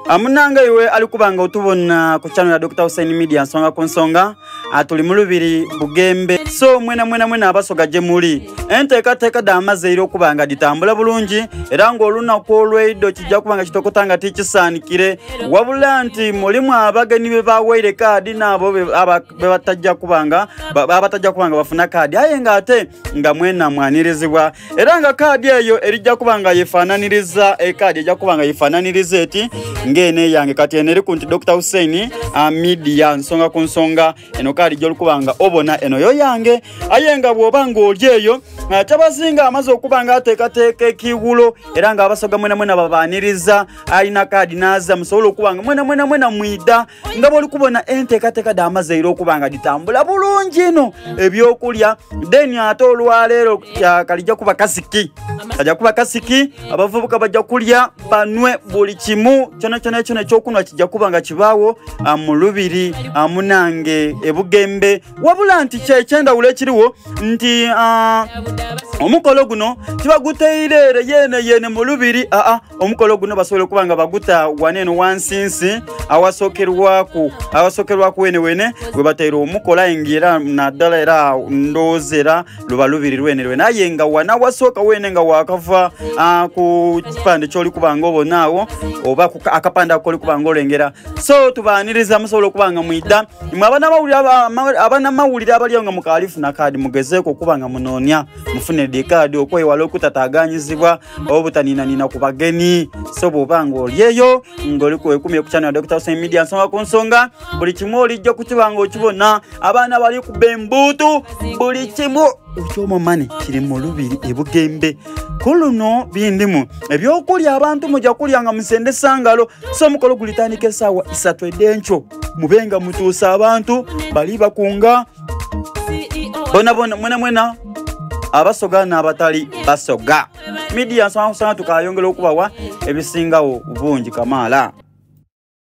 Munange iwe ali kuba nga otubona ku channel ya Dokita Hussein Media nsonga ku nsonga, tuli mu lubiri Bugembe. So mwena mwena mwena abasoga gye muli, enteekateeka dhamaze ira okuba nga dhitambula bulungi era nga olunaku olweido kijja kuba nga kitokota nga tikisaanikire, wabula nti mulimu abagenyi be bawaire kaadi n'abo bebatajja kuba nga abatajja kuba nga bafuna kaadi, aye nga ate nga mwena mwanirizibwa. Era nga kaadi eyo erija kuba nga yefaananiriza ekaadi ejja kuba nga yefaananiriza eti ng'eno eyange. Kati eno eriku nti Dokita Hussein Media nsonga ku nsonga. Eno kaadi gy'oli kuba nga obona eno yo yange. Aye nga bw'oba nga oli eyo, Kyabazinga amaze okuba nga ateekateeka ekiighulo era nga Abasoga mwenamwena babaaniriza. Alina kaadi n'aza musobole okuba nga mwenamwena mwena mwidha. Nga bw'oli kubona enteekateeka dh'amazaire okuba nga dhitambula bulungi inho, eby'okulya then ate olwaleero kalija kuba kasiki, kaja kuba kasiki, abavubuka baja kulya banwe buli kimu kyonakyona kyona eky'okunhwa kija kuba nga kibaagho mu lubiri munange e Bugembe. Wabula nti kye eky'endhawulo ekirigho nti omukolo guno tibagutaire ere yeeneyeene mu lubiri aa. Omukolo guno basobola okuba nga baguta wano eno wansinsi awasokerwaku awasokerwaku wene wene webataire omukolo aye nga era naddala era ndowooza era luba lubiri lwene lwene aye nga wano awasooka wene nga wakava ah, ku kipande kyoli kuba nga obona agho oba ku akapande ako koli kuba nga olengera. So tubaaniriza musobola okuba nga mwidha imwe abanamawulire abali awo nga mukaali funa kaadi mugezeeku okuba nga munoonia mufune dhi kaadi okwewala okutataganyizibwa obutaninanina ku bageni. So bw'oba nga oli eyo ng'oli kwekumye ku channel ya Dokita Hussein Media nsonga ku nsonga, buli kimu olijja kukiba nga okibona. Abaana bali kuba embuutu, buli kimu eky'omumane kiri mu lubiri e Bugembe. Ku luno bindimu ebyokulya, abantu muja kulya nga musendesa ngalo. So omukolo gulitandika esaawa isatu ed'enkyo, mube nga mutuuse abantu bali bakunga bonabona mwena mwena abasoga n'abatali basoga. Media nsonga kusanga tukayongera okubawa ebisingawo bungi kamaala.